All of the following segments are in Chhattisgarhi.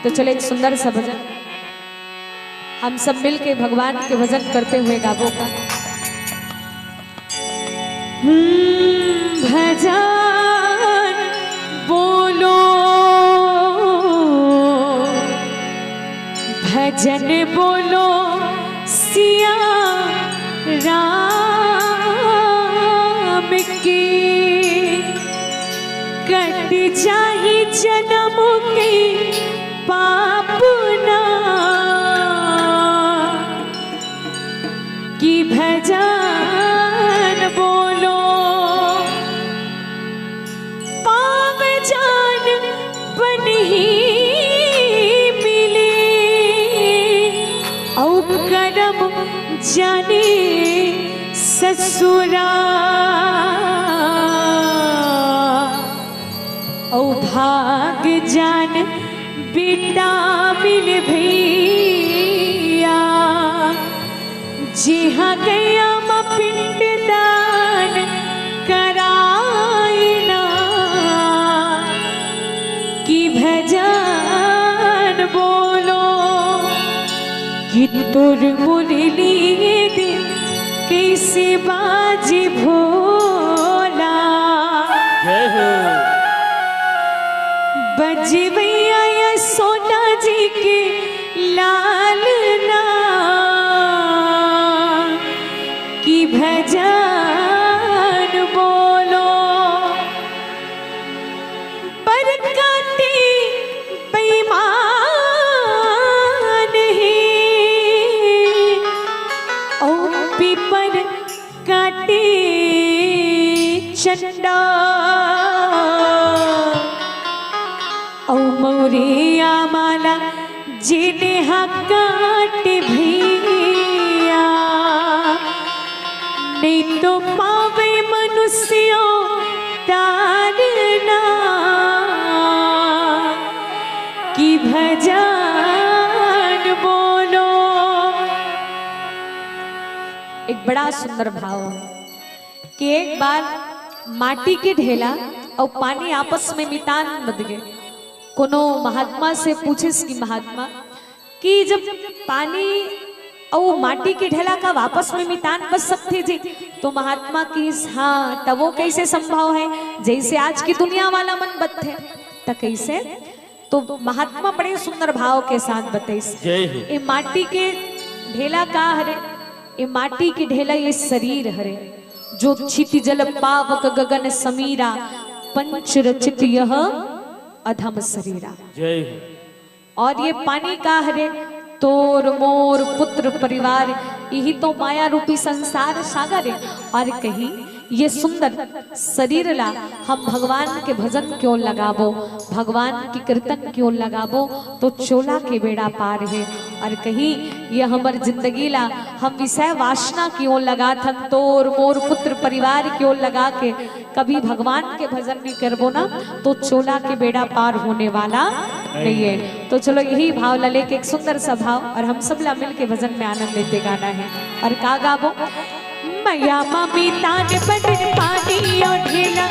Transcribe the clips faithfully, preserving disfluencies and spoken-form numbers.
तो चलो, एक सुंदर सा भजन हम सब मिलके भगवान के भजन करते हुए गाबो का। हम्म, भजन बोलो, भजन बोलो सिया राम की, कट जाही जन्म के पाप ना, कि भजन बोलो पावे जान पन ही मिले, अउ करम जाने ससुरा, अउ भाग जान बेटा मिल भैया, जिहाँ गैया म पिंडदान कराए ना, कि भजन बोलो, कि तोर मुरली दे कैसे बाजी भोला। जय हो। बजवैया यशोदा जी के लाल ना, कि भजन बोलो पर काटे बेईमान हे, अउ पीपर काटे चंडा, अउ मौरिया माला जेने हा काटे भैया, नहीं तो पावे मनुष्यों तारना, कि भजन बोलो। एक बड़ा सुंदर भाव है कि एक बार माटी के ढेला अउ पानी आपस में मितान बद गे। कोनो महात्मा से पूछिस कि महात्मा, कि जब पानी अउ माटी के ढेला का वापस में मितान बस सकथे जी, तो महात्मा किहिस, हाँ, त वो कैसे संभव है, जैसे आज की दुनिया वाला मन बदथे, त कैसे? तो महात्मा बड़े सुंदर भाव के साथ बतइस। जय हो। ए माटी के ढेला का हरे? ए माटी के ढेला ये शरीर हरे, जो क्षिति जल पावक गगन समीरा, पंच रचित यह अधम शरीरा। जय हो। और ये पानी का हरे? तोर मोर पुत्र परिवार, यही तो माया रूपी संसार सागर है। और कहीं ये सुंदर शरीर ला हम भगवान के भजन क्यों लगाबो, भगवान के कीर्तन क्यों लगाबो, तो चोला के बेड़ा पार है। और कहीं ये हमर जिंदगी ला हम विषय वासना क्यों लगाथन, तोर मोर पुत्र परिवार क्यों लगा के कभी भगवान के भजन नहीं करबो ना, तो चोला के बेड़ा पार होने वाला नहीं है। तो चलो, यही भाव ला लेके एक सुंदर सा भाव, और हम सब ला मिल के भजन में आनंद लेते गाना है। और का गाबो? मया मामी तान बदन पानी और ढेला,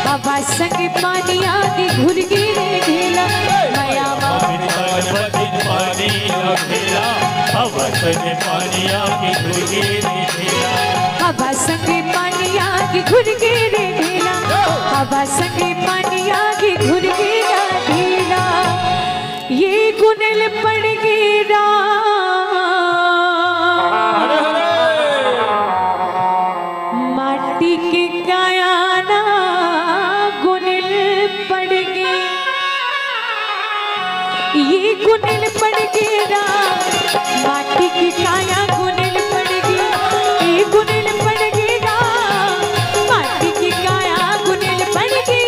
हवा संग पानी आगे घुर गे रे ढेला। मया मामी तान बदन पानी और ढेला, हवा संग पानी आगे घुर गे रे ढेला। हवा संग पानी आगे घुर गे रे ढेला, हवा संग पानी आगे घुर गे रे ढेला। ये गुनल पड़ गे रा माटी के काया ना गुनल पड़ गे। ये गुनल पड़ गे रा माटी के काया गुनल पड़ गे। ये गुनल पड़ गे रा माटी के काया गुनल पड़ गे।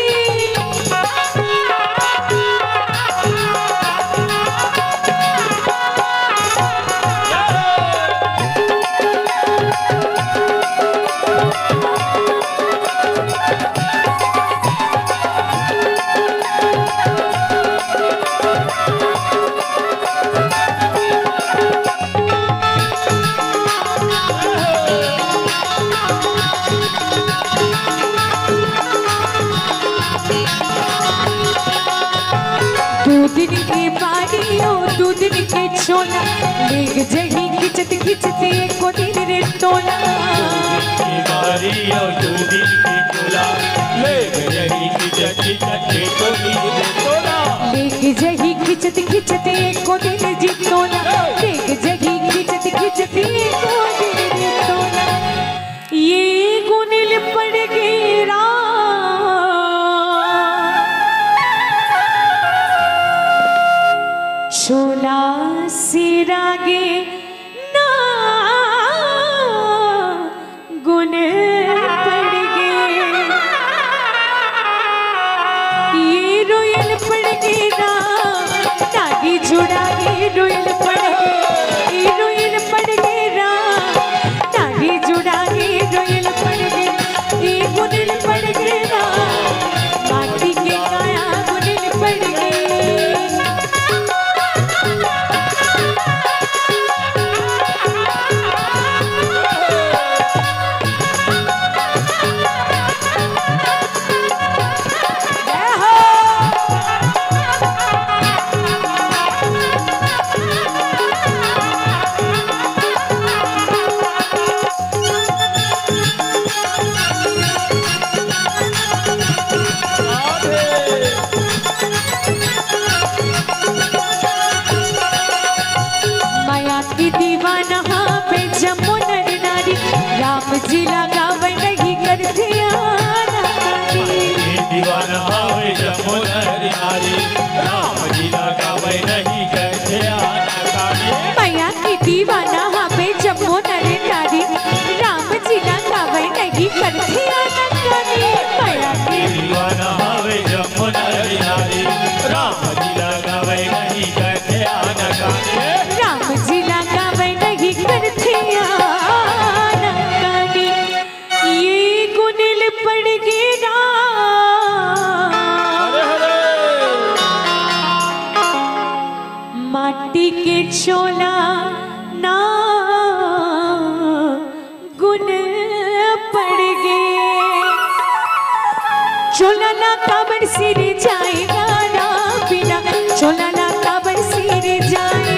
दू दिन के बारी अउ दू दिन के छोला, लेग जही खिंचत खिंचत एको दिन रे टोला। बीमारी अउ दू दिन के छोला, लेग जही खिंचत खिंचत एको दिन रे टोला। लेग जही खिंचत खिंचत एको दिन जी टोला, लेग जही खिंचत खिंचत एको दिन रे टोला। ये गुनिल पड़ गे राम, छोला सिरा गे ना गुन पड़ गे। ये रोयल पड़ गे राम, नागी जुड़ा गे रोयल पड़ गे, ये रोयल पड़ गे राम, नागी जुड़ा गे रोयल पड़ गे, ये गुनिल पड़ गे राम, माटी के काया गुनिल पड़ गे। माया के दीवाना हावे जम्मो नर नारी, राम जी ला गावय नहीं करथे आना कानी। दीवाना हावे जम्मो नर नारी, राम जी ला गावय नहीं करथे आना कानी। माया के दीवाना हावे जम्मो नर नारी, राम जी ला गावय नहीं करथे आना कानी। माया के दीवाना हावे जम्मो नर नारी, राम जी ला गावय नहीं करथे आना कानी। राम जी ला गावय नहीं करथे आना कानी। ये गुनिल पड़ गे राम, माटी के छोला ना गुन पड़ गे। चोला ला काबर सिर जाएगा राम बिना, चोला ला काबर सिर जाए,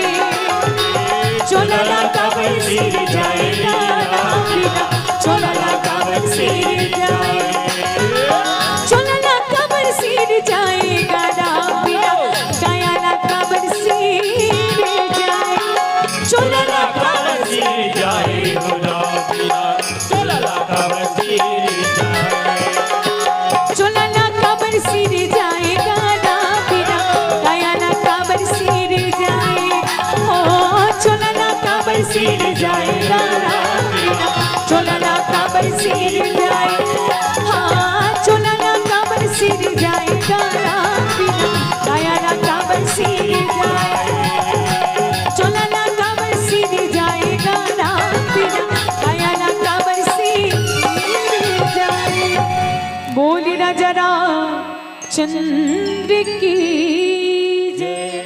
चोला ला काबर सिर जाएगा राम बिना, चोला ला काबर सिर जाए, चोला ला काबर सिर जाएगा राम बिना, काया ला काबर सिर जाए, चोला ला काबर सिर जाए हो राम बिना। चोला ला काबर सिर जाए। चोला ला काबर सिर जाएगा राम बिना, काया ला काबर सिर जाए। ओ चोला ला काबर सिर जाएगा राम बिना, चोला ला काबर सिर जाए। हाँ, चोला ला काबर सिर जाएगा राम बिना, काया ला काबर सिर जाए। चोला ला काबर सिर जाएगा राम बिना, काया ला काबर सिर जाए। बोल राजा रामचंद्र की जय।